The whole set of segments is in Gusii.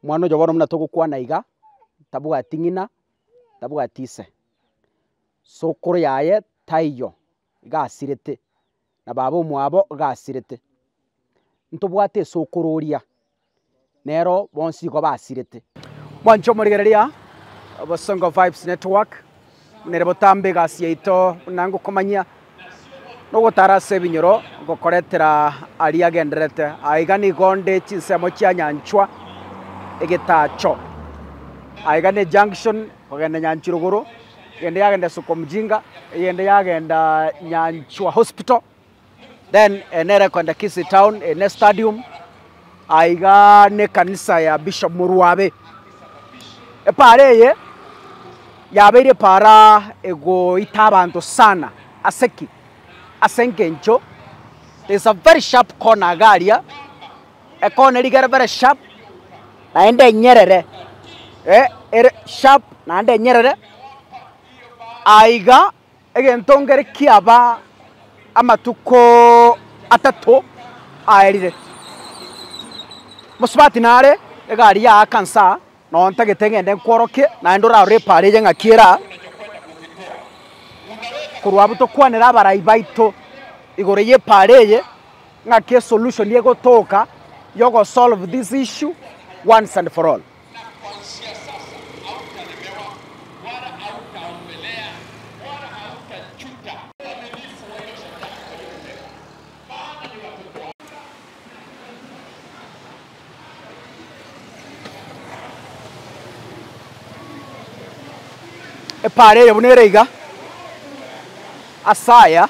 Omwana oyo bono buna togokwana iga, tabwati ng'ina, tabwati ise, sokoro yaye taiyo, iga asirete, na baba omwabo iga asirete. Ntobwate esokoro oria, nero bonsi igo basirete. Mwanche omorigereria, Bosongo Vibes Network, nere botambe egasi yaito buna ngokomanyia, na ogotara ase ebinyoro gokoretera aria agendererete. Aiga nigo nde chinsemo chia Nyanchwa egetacho, aiga ne junction kogenda Nyanchwa rogoro, eyende yagenda Soko Mjinga, eyende yagenda Nyanchwa Hospital. Then eye nere ekoenda Kisii town, eye ne stadium, aiga ne ekanisa ya Bishop Murwabe. Epaara eye, yabeire epaara egoita abanto sana, ase ki? Ase eng'encho there's a very sharp corner iga aria, ekona eria iga ere very sharp, naende enyerere, eh ere sharp naende enyerere, aiga. Egento nkere kiaba amatuko atato aerire, mosubati nare egari yaaka nsa, noo ntagete ngende nkworokie, naende orarore epaara eye ng'aki ere aa, korwa abwo tokwanere abarai baito igoro ya epaara eye, ng'aki esolution egotoka ya ogosolve this issue once and for all. Epaara eye buna ere iga, ase aya,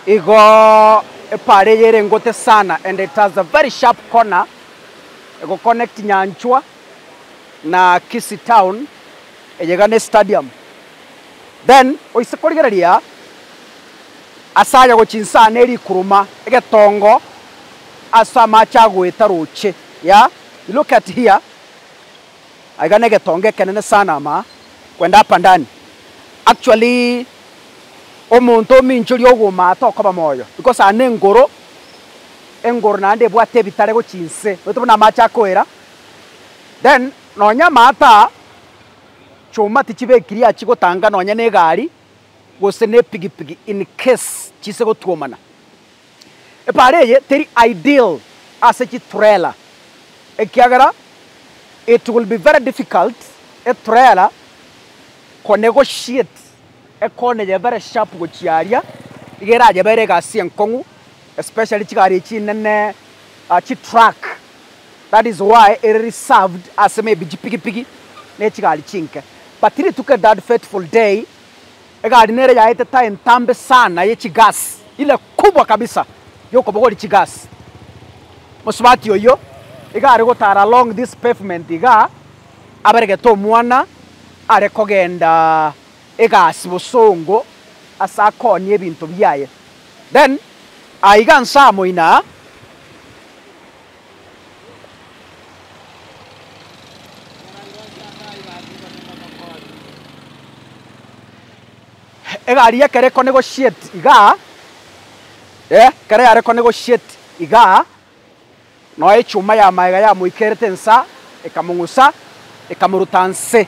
igoooo epaara eye ere engote sana and it has a very sharp corner. Ego connect Nyanchwa na Kisii town eye iga ne stadium. Then oise korigereria ase aya gochia inse aa ne rikuruma egetongo ase amache agoeta roche yeah you look at here aiga ne egetongo ekenene sana ama kwenda hapa ndani actually omonto ominchoria ogomaata okoba moyo because aa ne engoro. Engoro naende ebwate ebitare gochia inse, omanyete buna amache akoera, then nonya amato aa, chuma tichibekiri achie gotanga nonya na egari, gose na epigipigi in case chise gotwomana. Epaara eye teri ideal ase chitrailer, ekiagera it will be very difficult etrailer konegotiate ekona eye very sharp gochia aria, iga erayebere egasi enkong'u. Especially chigari echi chinene chi truck that is why ere reserved ase maybe chipigipigi ne chigari chinke. But rituko that fateful day egari nere yaetete entambe sana ye chigas ile kubwa kabisa yokobogoria chigas. Mosubati oyio iga are gotara along this pavement igaa aberegete omwana are kogenda egasi bosongo ase akoonie ebinto biaye. Then aiga nse amo ina. Egari ekero eko negotiate igaa, eh, ekero yare ko negotiate igaa, Nonya echuma ya magega yamoikerete insa, ekamong'usa, ekamoruta nse.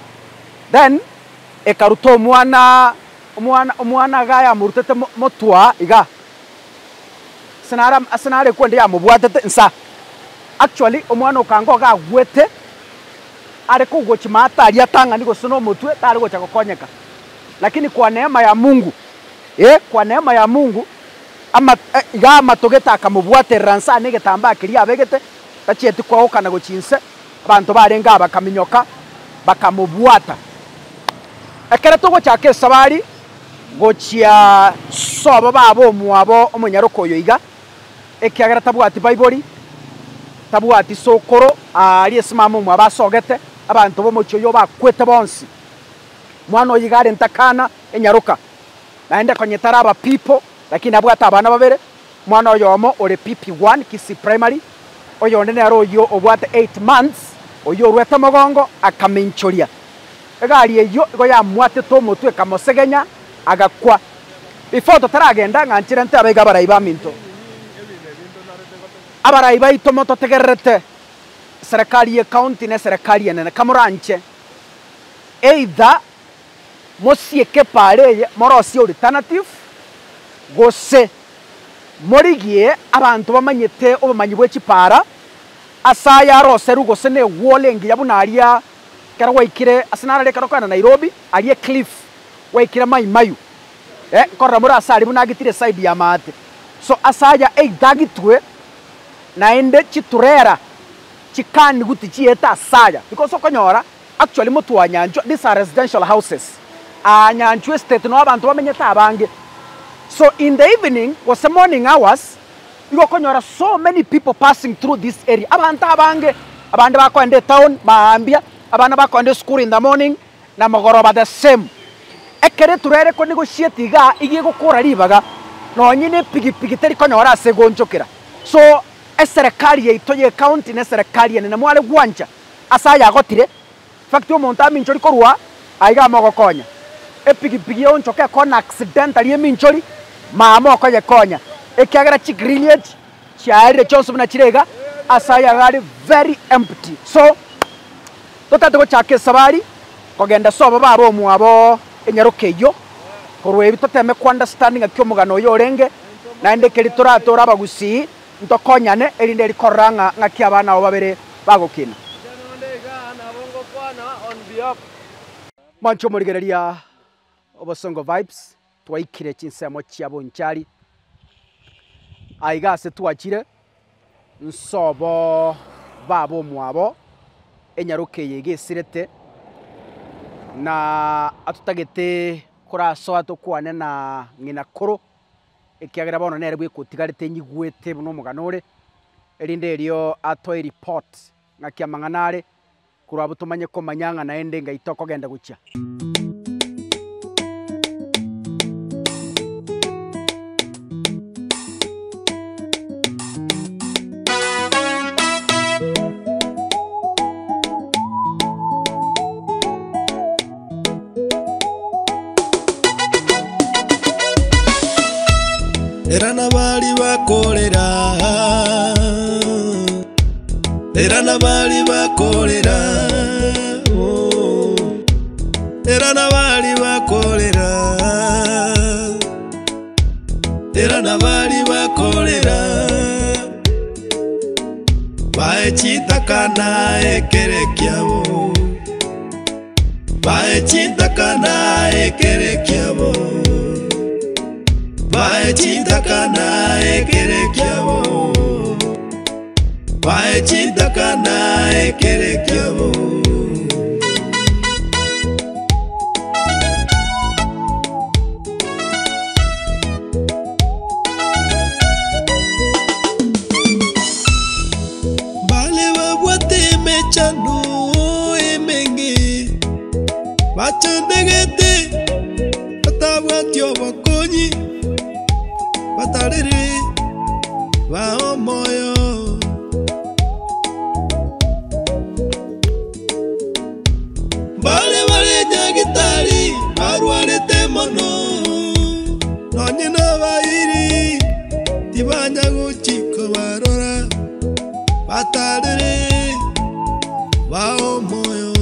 Then ekaruta omwana, omwana, omwana iga yamorutete mo motwa iga, ase naro ase naro ekwende yamobwatete nsa. Actually omwana okanga iga agwete, are kogwa chimaata aria atang'ani gose na omotwe tare gocha gokonyeka. Lakini kwa neema ya Mungu, eh, kwa neema ya Mungu. Ama iga amatogete akamobwaterera nse ane egetambaa keria abegete, tachieti koaokana gochia inse, abanto barenge aa bakaminyoka, bakamobwata. Ekero togochaka esabari gochia sobo baba omwabo omonyaroka oyo iga, ekiagera tabwati baibori, tabwati sokoro, aaria ase mama omwabo asogete, abanto b'omochie oyio bakwete bonsi. Omwana oyo iga are ntakana enyaroka. Naende konya taraba people, lakini abwate abana babere, omwana oyomo ore PP1 Kisii Primary, oyonde nere oyio obwate 8 months, oyio orwete mogongo akaminchoria. Egari eyio igo yamwatete omotwe ekamosegenya agakwa. Before totaragenda ng'a nchire ntebe iga abarai baminto. Abarai baito mototegererete. Serikali ye county na eserekari enene kamoranche either mosieke epaara eye morosie alternative gose morigie abanto bamanyete obomanyi bwe chipaara ase aya aroserwe gose na ewall engiya buna aria ekero gwaikire ase narare ekero okogenda Nairobi aria ecliff gwaikire Mai Mahiu eh nkorora more ase aria buna agitire eside ya maate so ase aya either agitwe naende chiturera chikanigwe tichieta ase aya because okonyora actually motwe wa Nyanchwa these are residential houses aa Nyanchwa estate noo abanto bamenyete abange so in the evening gose morning hours igo okonyora so many people passing through this area abanto abange abande bakoenda etown maambia abana bakoenda esukuru in the morning na mogoroba the same. Ekero eturera ekonegotiate igaa iga egokora ribaga nonye na epigipigi teri konyora ase egonchokera so eserekari yaito ye county na eserekari enene mware gwancha ase ayagotire in fact omonto aminchori korwa aiga mogokonya epigipigi eonchoke ekone accidentally eminchori mama okoyekonya ekiagera chigrill echi chiaerire chionsi buna chire iga ase aya iga are very empty so Totagete gochaka esabari kogenda sobo baba omwabo enyaroka eyio, korwa ebi toteme ko understand ng'aki omogano oyo orenge, naende ekeri toratore abagusii ntokonyane erinde eri korora ng'a ng'aki abana abo babere bagokina. Mwanche omorigereria Obosongo Vibes, twaikire chinsemo chia Bonchari, aiga ase twachire nsobo baba omwabo, enyaroka eye iga esirete, na atotagete korasoa tokwane na ng'ina koro, ekiagera bono nere bweka otigarete nyigwete buna omogano ore, erinde erio atoe report ng'aki amang'ana are. Korwa abwo tomanye komanya ng'a naende ng'ai tokogenda gochia. Era nabari bakorera. Era nabari bakorera, oh. Era nabari bakorera, Era nabari bakorera. Bae chitakana ekere kiabo, Bae chitakana ekere kiabo, Bae chitakana ekere kiabo. Bae chintakana ekere kiabo. Mbare babwate emechando emenge, bachandegete batabwati obokonyi, batarire bae omoyo. Mbare bare nyagitari barwarete mono, nonye nabairi tibanya gochi kobarora, batarire bae omoyo.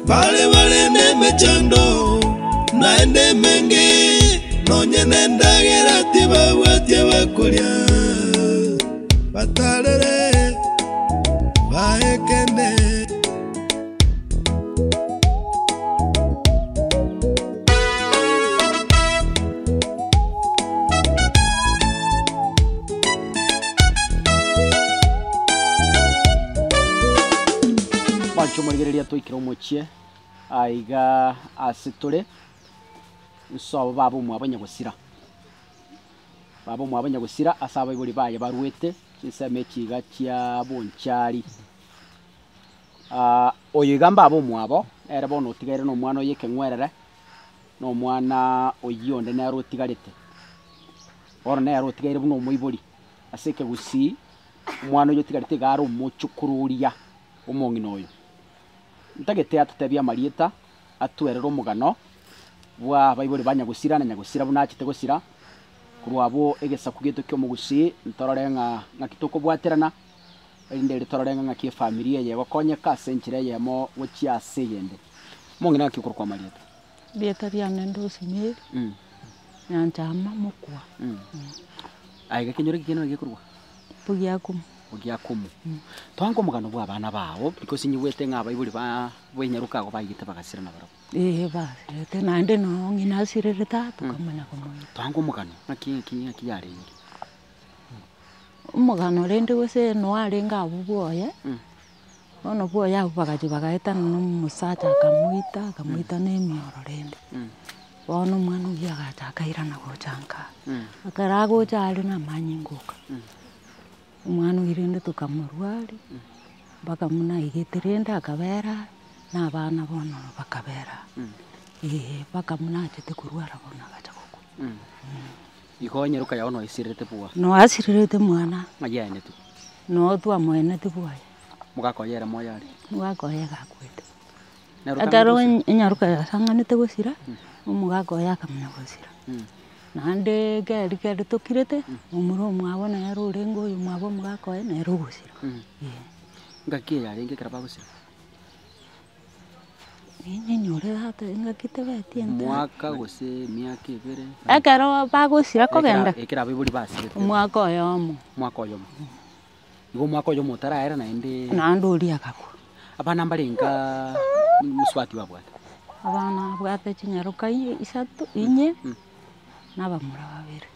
Bare bare nemechando naende emenge, nonye nendagera tibabwati abakoria, batarere baekene. Mwanche omorigereria toikire omochie aiga ase tore, nsobo baba omwabo nyagosira. Baba omwabo nyagosira ase abaibori baye barwete chinsemo echi iga chia bonchari. Oyo iga mbaba omwabo, ere bono otigaire na omwana oye ekeng'werere, na omwana oyio onde nere otigarete. Bono nere otigaire buna omoibori, ase ekegusii, omwana oyio otigarete iga are omochokoro oria, omong'ina oyo. Ntagete atotebie amarieta, atwerere omogano, bwa abaibori ba nyagosira na nyagosira buna achete gosira, Korwa abwo egesaku giaito ki'omogusii ntorore ng'a ng'aki tokobwaterana, erinde erio torore ng'a ng'aki efamiri eye egokonyeka ase enchera eyemo gochia ase eyende. Omong'ina ng'aki okorokwa amarieta? Erieta riane Rosemary, Nyanchama Mokua. Aye ekenyoro eke kiane naki gekorokwa? Bogiakumu. Bogiakumu. Twange omogano bwa abana bao because nyigwete ng'a abaibori ba bwenyaruka ago baigete bagasira nabarabwo. Eeh basirete naende noo ng'ina asirerete aa tokamanya komoira. Twange omogano ng'aki ng'aki ng'aki yarenge. Omogano rende gose noo arenge abwo bwoye, bono bwoye abwo bagachia bagaetana na omosacha akamoita, akamoita na emioro rende. Bono omwana oyio agacha akairana gocha nka, ekero agocha are na amanyinga oka, omwana oyio rende tokamorwaria, mpaka buna aigete rende akabera are, na abana bono bakabera are, eh mpaka buna achete korwara bono agacha gokwa. Igo onyeroka yao noisirerete bwoye. Noasirerete mwana. Ng'ai aenetwe? Noo twamoeneti bwoye. Mogaka oye ere moyo are? Omogaka oye iga akwete. Nere Ekero otang'anete gosira? enyaroka yasang'anete gosira, omogaka oye akamanya gosira. Naende keri keri tokirete, omura omwabo nere orenge oyo omwabo omogaka oye nere ogosira. Eeh. Ngaki eye yarenge ekero bagosira? Ninyinyore tata engaki tebeti ente. Omwaka gose emiaka ebere. Ekero bagosira kogenda. Ekero abaibori basirete. Omwaka oyomo. Omwaka oyomo. Igo omwaka oyomo otaraera naende. Naende oria agakwa. Abana mbarenga mosubati babwate? Abana abwate chinyaroka isato, inye, na abamura babere.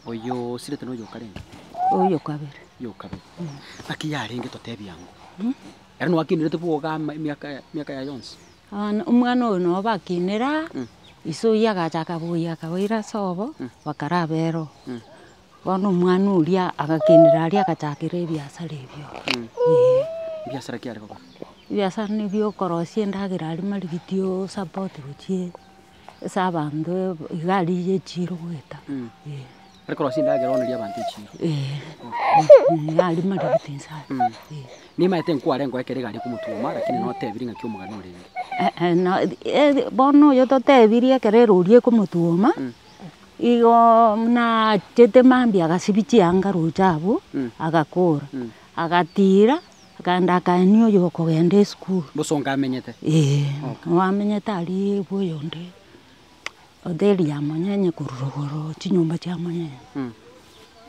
Oyo osirete noyo okarenge? Oyo kabere. Oyo kabere. Naki yarenge totebie ango. Ere noakinerete bwoga ama emiaka emiaka yaye yonsi? Bono omwana oyo nabo bakinera, ise oyio agachaka koyia akabaira ase obo, bakarabera oo. Bono omwana oria agakinera aria agachakera ebiasara ebio, eh. Ebiasara ki are gokora? Ebiasara nibia okorosia endagera aria marigiti o support gochia ase abanto iga aria echiro goeta, eh. Are korosia endagera oneria abanto echiro. Eh, iga aria marigiti inse aria, eh. Nimaete nkwarengeo ekero egari ekomotwoma lakini notebiri ng'aki omogano orenge. Bono oyo totebirie ekero erori ekomotwoma, igo buna achete mambia agasibia chianga roche abwo, agakora, agatira, akaenda akaenia oyo okogenda esukuru. Bosongo amenyete? Eeh, nigo amenyete aria bwa oyonde, hoteli ya monyenye korwa rogoro chinyomba chia monyenye.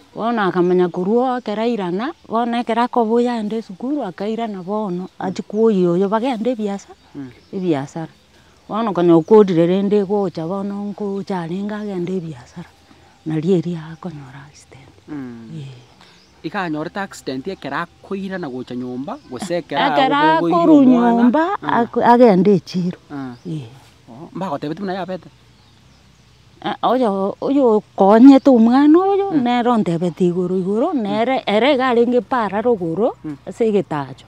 Bono akamanya korwa oo ekero airana, bono ekero akobuya aende esukuru akairana bono achie kwoyia oyo bagende ebiasa ebiasara. Bono konya okorire rende gocha bono nkocha arenge agende ebiasara, nario erio akonyora accident, eh. Iga anyorete accident ekero akoirana gocha nyomba gose ekero Ekero agoboirie akorwa omwana. nyomba ako agende echiro, eh. Mbagotebetie buna yabete? Oyo oyokonyete omwana oyo, nere ontebeti igoro igoro, nere ere iga arenge para rogoro, ase egetacho,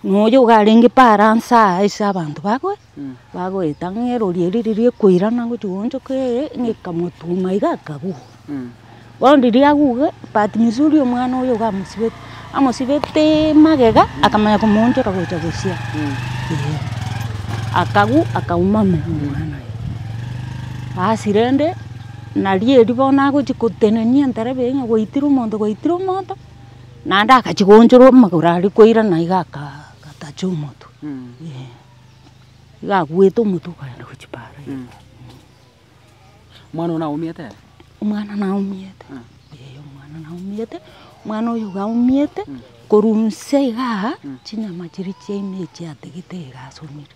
na oyo iga arenge para nsa aa ase abanto bagoe bagoeta ng'a erori eri riria ekoirana gochia goonchoka ere, ng'a ekamotuma iga akagwa. Bono riria aguge, bahati mzuri omwana oyo iga amosibete, amosibetee magega, akamanya komoonchora gocha gosia, eh. Akagwa akaumama omwana oyo. Basi rende, nario erio bono agochia kotenenia entereba eywo ng'a gwaitire omonto gwaitire omonto, naende agachia goonchora amagoro aria koirana iga aka agatacha omotwe, eh. Iga agwete omotwe okagenda gochia para iga. Omwana oyo naumiete ere? Omwana naumiete, eh omwana naumiete, omwana oyo iga aumiete, korwa inse igaa, chinyama chiria chia ime chiatigete iga asomire.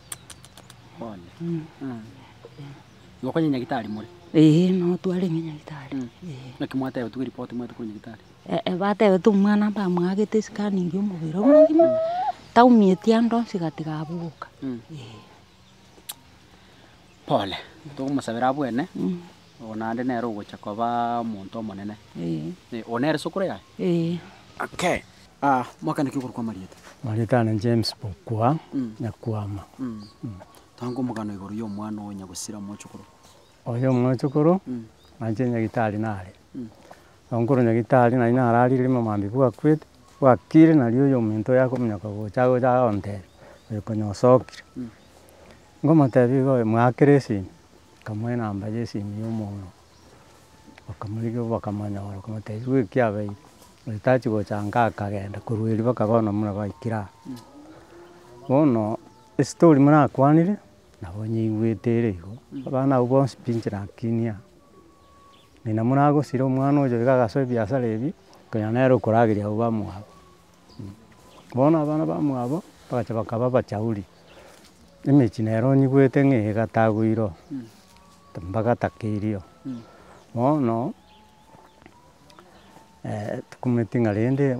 Pole. Igo konya nyagetari more? Eeh nabo twarenge nyagetari, eh. Naki mwatebetwe eripoti mwaetwe korwa nyagetari? Batebete omwana mbamwagete esikaningi omobere omogima, taumieti ande onsi gatiga abwo oka, eh. Pole, tokomosabera abwene, oyo naende nere ogocha koba omonto omonene. Oyo nere sokoro yaye? Okay, mwaka naki okorokwa amarieta? Amarieta ane James Bokwa Nyakwama. Tanga omogano igoro ya omwana oyo nyagosira omochokoro. Oyo omochokoro, nainche nyagitari nare. Nabo nkorwa nyagitari nari nararire rimo mambia bwakwete, bwakire nario oyo omonto oyo akominyoka gocha agocha agontebia, oyo konya osokire. Nkomotebia igo oyo mwakere esimi, nkamoa enamba ya esimi ya omonto Bakamorigia bakamonyora, bakamotebia igwa eki abeire, oyo tachia gocha nka akagenda korwa erio mpaka bono buna baikire aa. Bono, estori morakwanire, nabo nyeigwete ere igo, abana abwo bonsi pi inche nakinia aa. Ng'ina moragosira omwana oyo iga agasoa ebiasara ebi, konya nere okorageria abwo bamwabo. Bono abana bamwabo, bagacha bakaba abachauri, emechie nere onyigwete ng'a egatagoire oo, mbagatakeiri oo. Bono, tokumeti ng'a rende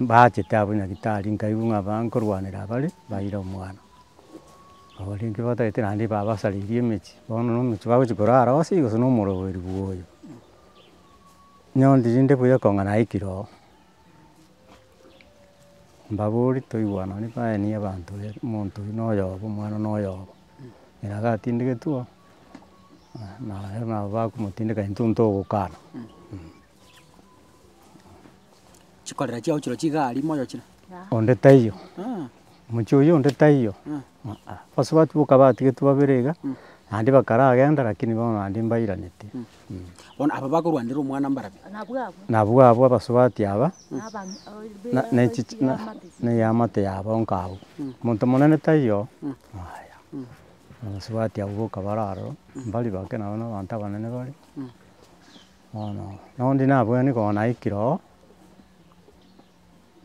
mbachete abwo nyagetari nkaigwa ng'a ba nkorwanera bare, baire omwana. Nabo rende batagete naende babasareirie emechie, bono na omochie bagochia korara ase gose na omoroberi bwa oyo. Nyowe rinde buya kong'a naikire oo, mbabori toigwanani baenie abanto omonto oywo na oyobo omwana na oyobo, ere agatindegetwe oo, naye nabo bakomotindeka intwe ntogokana. Chikorera chiao chirochio iga aria moyo chire. Onde taiyo, omochie oyio onde taiyo, abasubati boka batigetwe babere iga, naende bakaragenda lakini bono naende mbairaneti. Bono aba bakorwanera omwana mbarabwo? Nabwo abwo abasubati aba, na ne chichi na na eamate yabo nka abwo. Monto monene taiyo, yaya, abasubati abwo boka bare aroro, mbari bake nabo na abanto abanene bare, bono nonde nabwenerete konya naikire oo.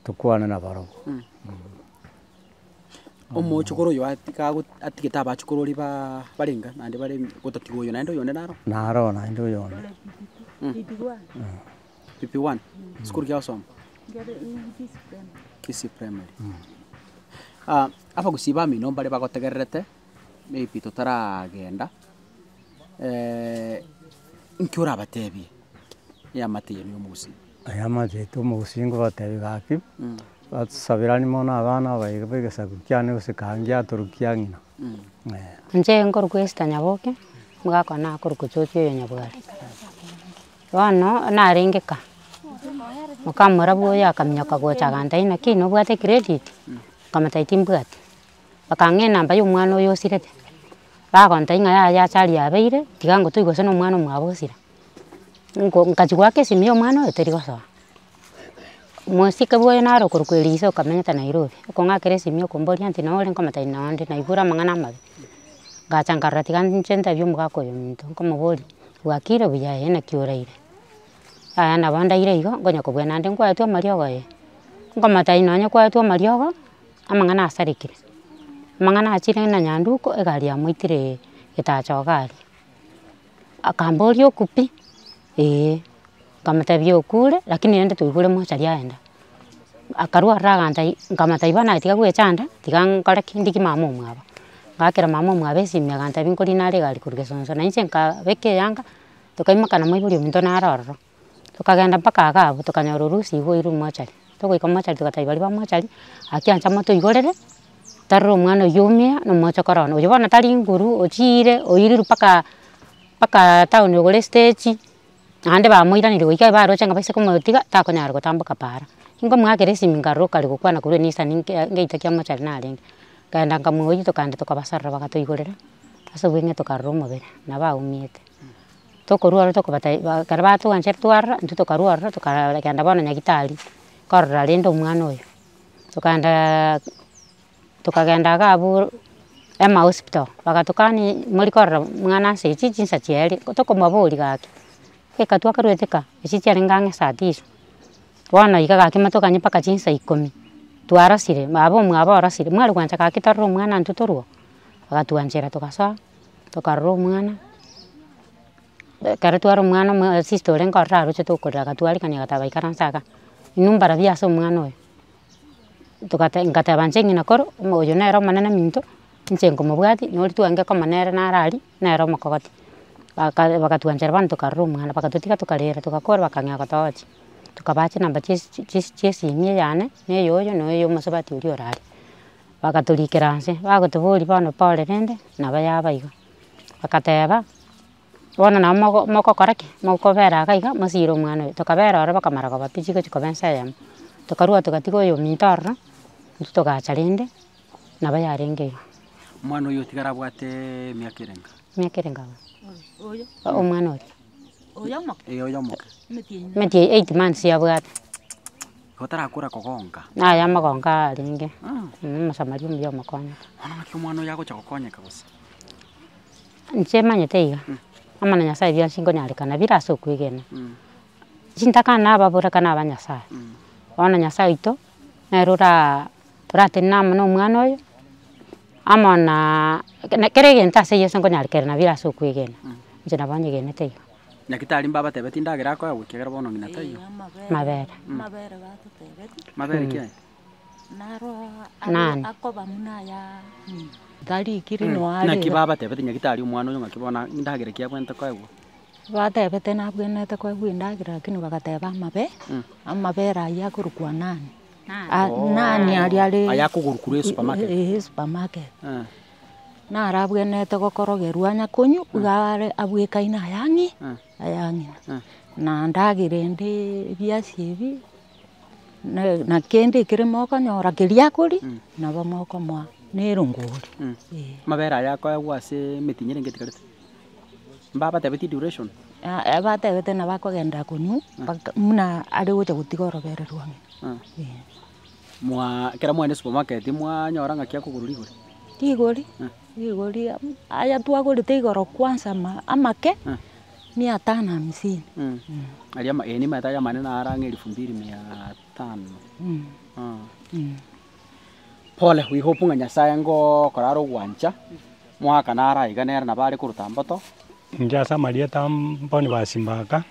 Tokwane nabarobwo. Omochokoro oyo atiga atigete abachokoro oria baa barenga naende bare gotatiga oyo naende oyonde naro? Naro naende oyonde. PP one, sukuru ki agosoma? Kisii Primary. Abagusii bamino mbare bagotegererete, maybe totaragenda, nki orabatebie eamate eye ya omogusii? Eamate yaito omogusii ngobatebia gaki, basaberanie mono abana aba iga ba egesaku kiane gose kaangi atorwa kia ng'ina. Inche nkorokwa Esther Nyaboke, omogaka one akorokwa George oyo Nyabwari. Bono narenge ka, mokamorabwo oyo akaminyoka gocha agantebia naki nobwate ecredit? Nkamotebia timbwati. Bakang'a enamba ya omwana oyo osirete, bagontebia ng'a yaya achari yabeire, tiga ngotoigwe gose na omwana omwabo osira. Nko nkachia goaka esimi ya omwana oyo teri gosoa. Omosike bwa oyo nare okorokwa Erisa okamenyete Nairobi, okong'akera esimi okomboria nti noo ore nkomotebia noo nde naigure amang'ana amabe. Ngacha nkarora tiga inche ntebie omogaka oyo ominto, nkomoboria, bwakire buya ee naki oraire? Yaya nabo ndaire igo, nkonya kobua naende nkwaetwe amariogo ee. Nkomotebia nonye kwaetwe amariogo, amang'ana asarekire, amang'ana achire na nyanduko egari yamoitire etacha iga aria. Akamboria okwo pi, eeh, nkamotebia okure lakini rende twaigure mochari aenda. Akarwa ororo agantebia nkamotebia bono aye tiga goechanda, tiga nkore ki ndigie mama omwabo. Ngaakera mama omwabo esimi agantebia nkorina are egari korwa gesonso, na inche nkabeka eyanga, tokaimoka na moibori ominto nare ororo, tokagenda mpaka iga abwo tokanyora orusia igo oirwe mochari. Togoika mochari togatebia baria ba mochari, aki ancha motoigorere, tarora omwana oywo omuya na omochokoro one. Oyo bono tari nguru ochiire oirirwe mpaka mpaka town ogore estage, naende bamoiraneire goika baroche ng'a baise komotiga takonyara gotamboka paara. Nkomoakera esimi nkarora okare gokwana korwa enisani nke ngeita kia mochari narenge, nkaenda nkamoyia tokaenda tokabasarora bagatoigorera, ase obweng'e tokarora omobere, nabo aumiete. Tokorwa ororo tokobatebia ba ekero batoanchera twarora, intwe tokarwa ororo tokagenda bono nyagetari, korora rende omwana oyo. Tokaendaa tokagenda iga abwo Emma hospital, bagatokani mori korora mwana ase echi chinsa chiaerire, tokomoboria gaki, eka twakarwete ka, echi chiarenge ang'e saa tisa, bono iga gaki motoganye mpaka chinsa ikomi, twarosire, baba omwabo orosire, mware gwancha gaki torore omwana intwe torwe oo, bagatwanchera togasoa, tokarora omwana, ekero twarora omwana omo sister orenge ororo aroche tokorera agatwarigania agateba ikaransa igaa, inwe mbarabwo ase omwana oyo. Togate ngateba inche ng'ina koro, omo oyo nere omonene minto, inche nkomobwati, na oria twange koma nere naro aria, nere omokogoti. Baka bagatwanchera bono tokarora omwana, bagatotiga tokarera togakora bakang'ea gotogochia. Tokabaa chinamba chia esi chia chia esimi eyane, na eya oyo, na oyo omosubati oria ore aria. Bagatorikera nse, bagotoboria bono pole rende, nabo yaba igo. Bagateba, bono nabo mogo mogokora ki? Mokobera iga iga mosire omwana oyo, tokabera ororo bakamara koba pi chigochi koba ensa eyemo, tokarwa togatiga oyominto ororo, intwe togacha rende, nabo yarenge igo. Omwana oyio otigare abwate emiaka erenga? Emiaka erenga bono? Omwana oria. Eh, oyo omoke. Emetienyi eight months abwate. Igo tarakora kogonka. Naye amagonka arenge, omosamaria omuya omokonyete. Bono ng'aki omwana oyo agocha gokonyeka gose? Inche manyete iga, amo na Nyasaye bionsi nkonyarekana bire ase okwegena. Chintakana nababoreka na aba Nyasaye, bono Nyasaye oito, nere oraa oratenene amo na omwana oyo, amo naaa kera egento ase Yeso nkonyarekana bire ase okwegena, inche nabo nyegenete igo. Nyagetari mbabatebetie ndagera akoegwa ekiagera bono ng'ina taiyo. Mabere. Mabere ki aye? Nane. Naki babatebete nyagetari omwana oyo ng'aki bono ndagera ki abwenerete koegwa? Batebete nabwenerete koegwa endagera lakini bagateba amabe, amabere aywo akorokwa nani, nani aria are Aya akogorwa korwa esupermarket. Eeh esupermarket. Naro abwenerete gokorogerwa anya konywa, iga are abwekaine ayang'i ayang'ina. Na ndagera ende ebiasi ebi, na na kende ekere mokonyora keria akoria, nabo mokomoa, na erongori eh. Amabere aya akoegwa ase emetienyi erenge etigarete? Mbabatebetie duration? Batebete nabo akogenda konywa mpaka buna are gocha gotiga orobere rwa ng'ina eh. Mwaa ekero mwaenda esupermarket mwanyora ng'aki akogorwa rigori? Rigori, rigori aya twagorete igoro kwanza ama amake, mia tano hamsini. Aria ama eh nimanyete aria amanene naro ang'e elfu mbili mia tano. Pole, we hope ng'a Nyasaye ngokora are ogwancha, mwaka naro aiga nere nabo are koruta mboto. Inche ase amarieta Bonifas Mbaka,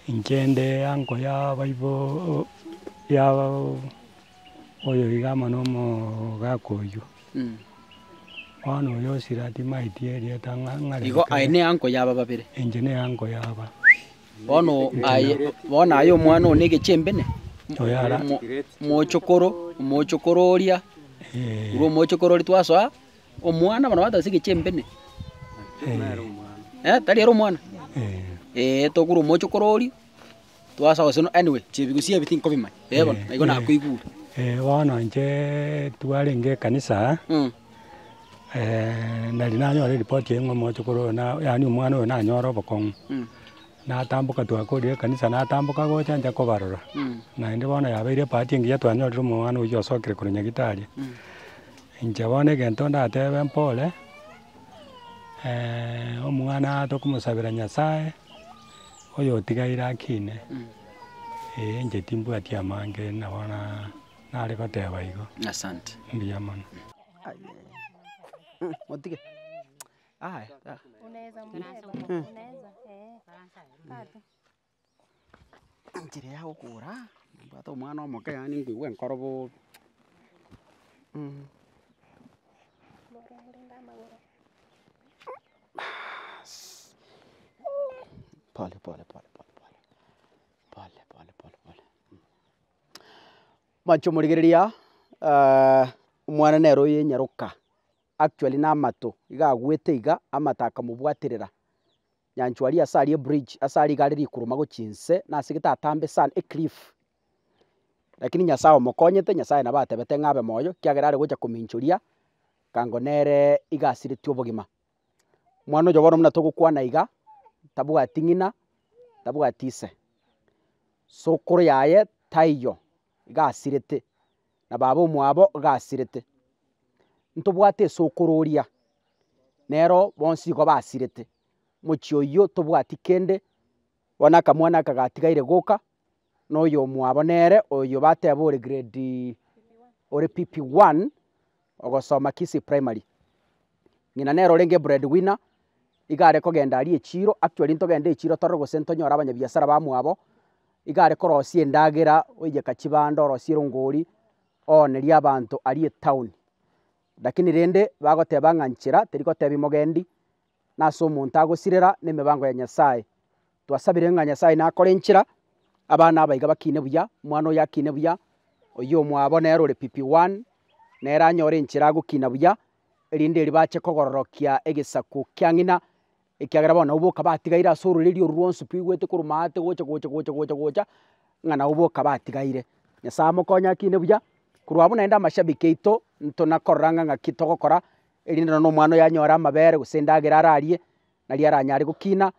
inche nde uncle ya abaibo ya oyo iga amo na omogaka oywo. Bono oyo osira timaeti erieta ng'a ng'a Igo aye ne uncle ya aba babere? Inche ne uncle ya aba. Bono aye bono aye omwana one egechembene, Oyo ara mo- mochokoro omochokoro oria, korwa omochokoro oria twasoa, omwana bono bateba ase egechembene, eh tari ere omwana? Eh tokure omochokoro oria, twasoa gose anyway chibi gose ebi tinkobimanya, eh bono, igo nakoigure. Bono inche twarenge ekanisa, nari nanyora eripoti eye ng'a omochokoro oyo na yaani omwana oyo nanyore obokong'u. Natamboka twakorire ekanisa natamboka gocha ncha kobarora, naende bono yabeire ebahati engiya twanyorire omwana oywo osokire korwa nyagetari. Inche bono egento ndatebe mpore, omwana tokomosabera Nyasaye, oyotigaire akine, eh inche timbwati amange nabo na nare goteba igo. Asante. Mbuya mono. Motige. Aya. Enchera ya gokora, nimbwate omwana omoke yaani nkoigwa enkoro bobe. Baas, pole pole pole pole pole, pole pole pole pole. Mwanche omorigereria omwana nere oyo enyaroka. Actually na amato, iga agwete iga, amato akamobwaterera. Nyanchwa aria ase aria ebridge, ase aria iga are rikuruma gochia inse, nasegete atambe sana ecliff. Lakini Nyasaye omokonyete, Nyasaye nabo atebete ng'a abe moyo, ekiagera are gocha kominchoria, kango nere iga asiretie obogima. Omwana oyo bono buna togokwana iga, tabwati ng'ina, tabwati ise, sokoro yaye taiyo, iga asirete. na baba omwabo iga asirete. Ntobwate esokoro oria, nero bonsi igo basirete, mochie oyio tobwati kende, bono akamwana aka gatigaire goka, na oyo omwabo nere oyo bateba ore grade ore pp1, ogosoma Kisii Primary. Ng'ina nere orenge bread winner, iga are kogenda aria echiro, actually ntogende echiro torore gose ntonyore abanyabiasara bamwabo, Iga are korosia endagera, oiyeka chibando, orosie erongori, oonerie abanto aria etown. Lakini rende bagoteba ng'a nchera teri gotebi mogendi, na ase omonto agosirera na emebango ya Nyasaye. Twasabire ng'a Nyasaye nakore enchera, abana aba iga bakine buya, omwana oyo akine buya, oyio omwabo nere ore pp1, nere anyore enchera agokina buya, erinde erio bache kogororokia egesaku kia ng'ina. Ekiagera bono nabwo boka batigaire ase ororeria orwo rwonsi pi oigwete korwa maate gocha gocha gocha gocha gocha, ng'a nabwo boka batigaire. Nyasaye amokonye akine buya, korwa abwo naende amashabiki aito, ntonakorora ng'a ng'aki togokora, erinde nonye na omwana oyo anyore amabere gose endagera ararie, naria aranyare gokina.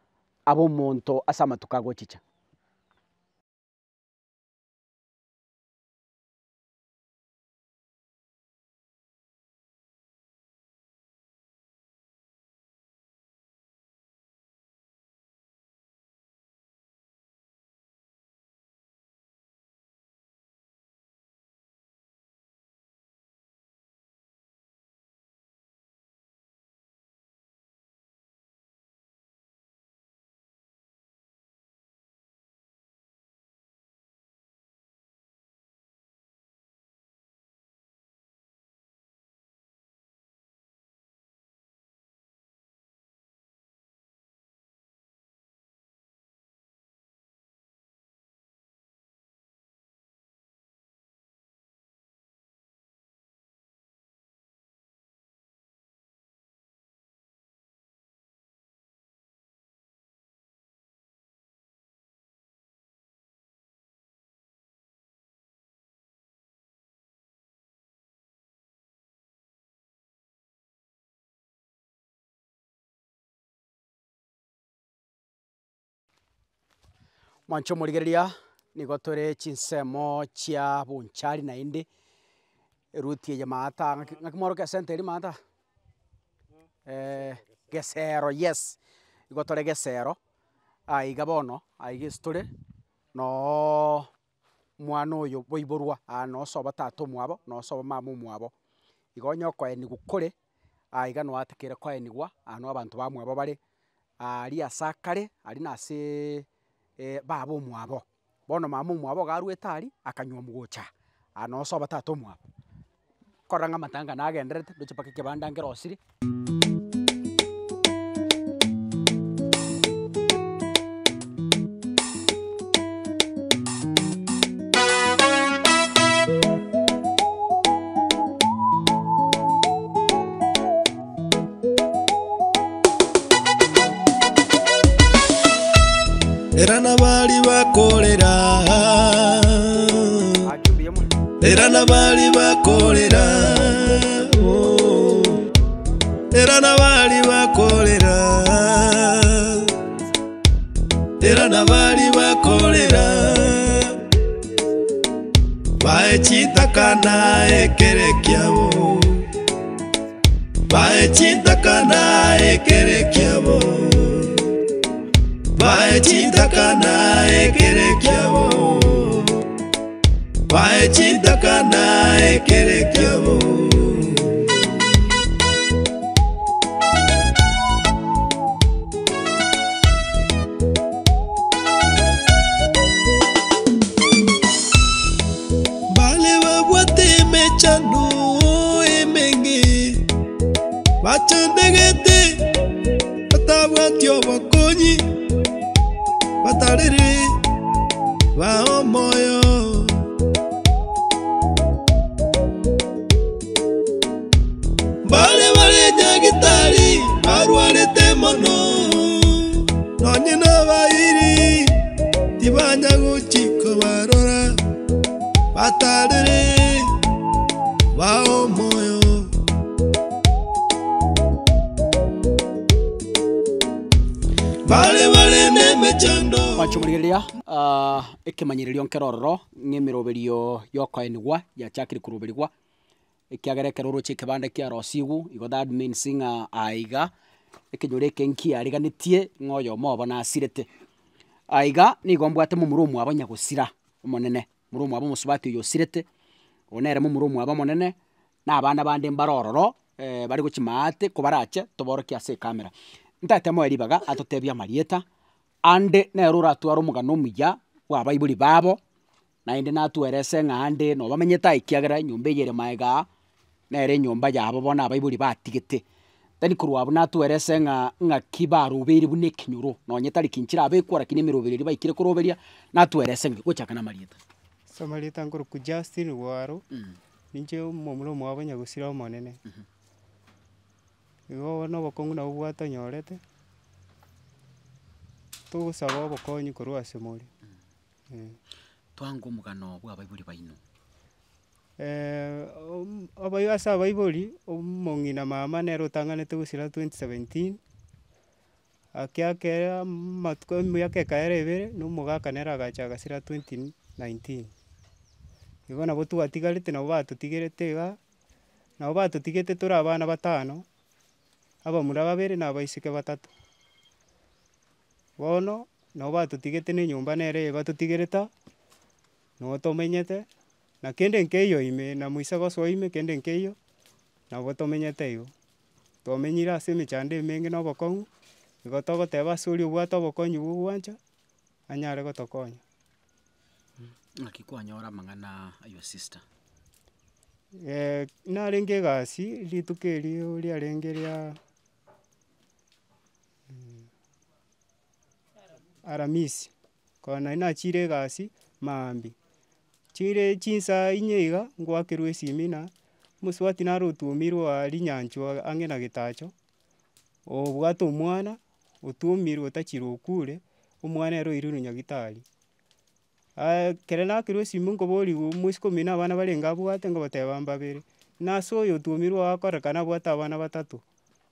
abe omonto ase amatuko agochicha. Mwanche omorigereria, nigo tore chinsemo chia bonchari naende, eruti eye maata ng'aki ng'aki mwaroka esenta eria maata? Gesero yes, igo tore gesero, aiga bono, aiga ase tore, nooooo omwana oyo boiborwa aa nosobo tata omwabo, nosobo mama omwabo. Igo onye okoeniwa kore, aiga noatekire koeniwa, aa no abanto bamwabo bare, aria ase akare, aria na aseeee baba omwabo. Bono mama omwabo iga arwete aria, akanywomu gocha aa, aa nosobo tata omwabo. Korora ng'a amatanga nagendererete, ndoche mpaka ekebanda nkerosiri. Era nabari bakorera, Gaki mbuya mono. era nabari bakorera, oh. Era nabari bakorera, era nabari bakorera, baechitakana ekere kiabo, baechitakana ekere kiabo, baechitakana ekere kiabo, baechitakana ekere kiabo. Bale babwate emechando emenge, bachandegete batabwati obokonyi, batarire bae omoyo. Mbare bare nyagitari barwarete mono, nonye nabairi tibanya gochika barora, batarire bae omoyo. Bare bare nemechando. Mwanche omorigereria, ekemanyererio nkere ororo, ng'a emeroberio ya okoenigwa yachakire koroberigwa, ekiagera ekero oroche ekebanda kiarosiwu, igo that means ng'a aiga, ekenyoro eke nkiariganetie ng'a oyomo obo nasirete. Aiga, nigo mbwate momura omwabo nyagosira omonene, momura omwabo omosubati oyo osirete, oyo nere momura omwabo omonene, na abana bande mbare ororo, bare gochia maate kobarache toborokie ase ecamera. Ntagete moe ribaga atotebie amarieta, ande nere oratware omogano omuya bwa abaibori babo, naende natwerese ng'a ande nobamenyete aye ekiagera enyomba eye ere maega aa, nere enyomba yabo bono abaibori batigete. Then korwa abwo natwerese ng'a ng'aki barobeire buna ekenyoro, nonye tari ki nchirabekwa lakini emeroberi eria baikire koroberia, natwerese ng'a gochaka na amarieta. Ase amarieta nkorokwa Justin Ogwaro, ninche omomura omwabo nyagusira omonene. Igo bono obokong'u nabwo bwatonyorete, togosaba obokonyi korwa ase more. Twanga omogano bwa abaibori baino. Obai ase abaibori, omong'ina mama nere otang'anete gosira 2017, Ake akera amatuko emiaka ekaera ebere, na omogaka nere agacha agasira 2019. Igo nabo twatigarete nabo batotigerete igaa, nabo batotigete tore abana batano, abamura babere na abaiseke batato. Bono, nabo batotigete na enyomba nere eye batotigerete aa, no tomenyete, na kende nkeiyo ime na moisa gosoa ime kende nkeiyo, nabo tomenyete igo. Twamenyire ase emechando emenge na obokong'u, igo togoteba ase oria obwate obokonyi bwa ogwancha, anyare gotokonya. Ng'aki kwanyora amang'ana a your sister? Narenge egasi, rituko erio riarenge ria aramisi, konya nari nachire egasi maambia, chire chinsa inye iga, ngoakerwa esimi ng'a, omosubati nare otwomirwe aria nyanchwa ang'e na getacho, obwate omwana, otwomirwe otachire okure, omwana ere oirirwe nyagetari. Ekere naakerwa esimi nkoboriwa omoiseke omino abana barenge abwate ngobateba mbabere, nase oyo otwomirwe akorekana abwate abana batato,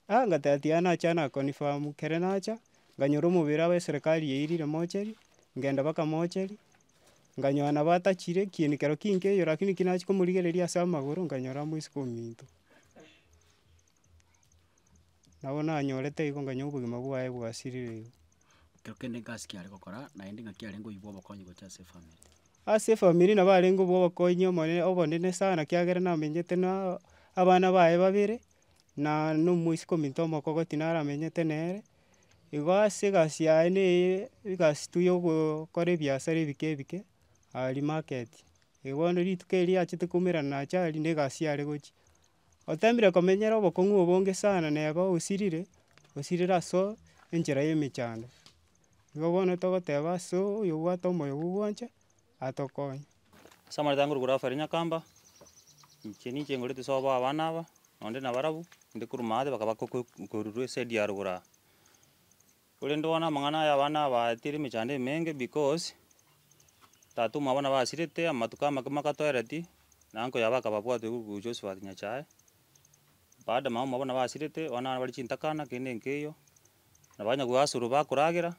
ah ngateba tiga nacha naconfirm, ekere nacha, nkanyora omobere aba eserekari yairire mochari, ngenda mpaka mochari, nkanyora nabo atachire kieni kerokio nkeiyo rakini ki nachia komorigereria ase amagoro nkanyora moiseke ominto. Nabo nanyorete igo nkanyora obogima bwaye bwasirire igo. Kero kende nkasi ki are gokora, naende ng'aki arenge oywo bwa obokonyi gocha ase efamiri? Ase efamiri nabo arenge bwa obokonyi omonene obonene sana ekiagera namenyete na abana baye babere, na na omoiseke ominto omokogoti naro amenyete nere, igo ase egasi yaye na egasi tu ya ogookora ebiasara ebike ebike aria market. Igo bono rituko erio achete koumerana na ajali na egasi yare gochia. Otemire komenyera obokong'u obonge sana neba osirire, osirire aso enchera ya emechando. Igo bono togoteba ase oyo obwate omoyo bwa ogwancha, atokonye. Ase amarieta nkorokwa Raphael Nyakamba, inche ninche ngorete sobo abana aba, nonde nabarabwo, inde korwa maate bakaba koko korurwa eside ya rogoro aa. Korende bono amang'ana aya abana aba baetire emechando emenge because, tata omwabo nabo asirete amatuko amake makatoereti, na uncle yabo akababwata oywo okorokwa Josephat Nyachae, baada mama omwabo nabo asirete, bono abana bare chintakana kende nkeiyo, nabanya goasurwa bakoragera,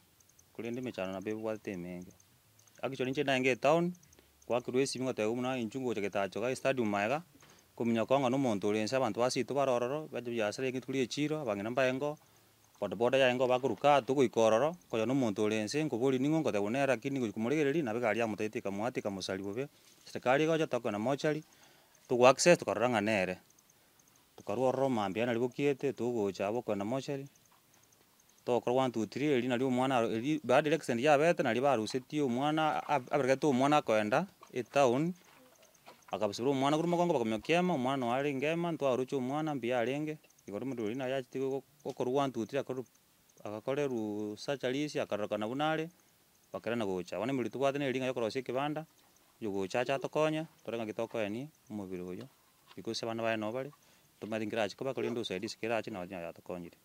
korende emechando nabo ebwate emenge. Actually inche narenge etown, gwakerwa esimi ngotebiwa buna inchuo ngocha getacho iga estadium maega, kominyoka ng'a na omonto ore nse abanto baseito bare ororo, bache biasara rituko ria echiro, abang'ina mbarengeo, bodaboda yarengeo bakoruka aa togoika ororo, nkonya na omonto ore nse nkoboria ning'o ngotebiwa nere lakini ngochi komorigereria nabo egari yamotaete ekamoata ekamosaria bobe, serikari egocha tokogenda mochari, togo access tokarora ng'a nere. Tokarwa ororo mambia nari bokiete togocha abwo okogenda mochari, togokora one two three erio nario omwana aro erio baada ya accident yabete nari barusetie omwana ab aberegete omwana akoenda etown, akabasibera omwana korwa mogongo bakaminyokia ema, omwana noo arenge ema ntwaroche omwana mbuya arenge, igoro omorero oria naye achete go gokorwa one two three akorwa agakorerwaaaa surgeries akarorekana buna are, bakerana gocha. Bono emeri tobwate neri ng'a ya okorosia ekebanda, oyogocha ache atokonye, tore ng'aki tokoenia omobere oyo, because abana baye nabo bare, tomanyeti nkerachi koba korende usaidizi kerache nabo yatokonyire.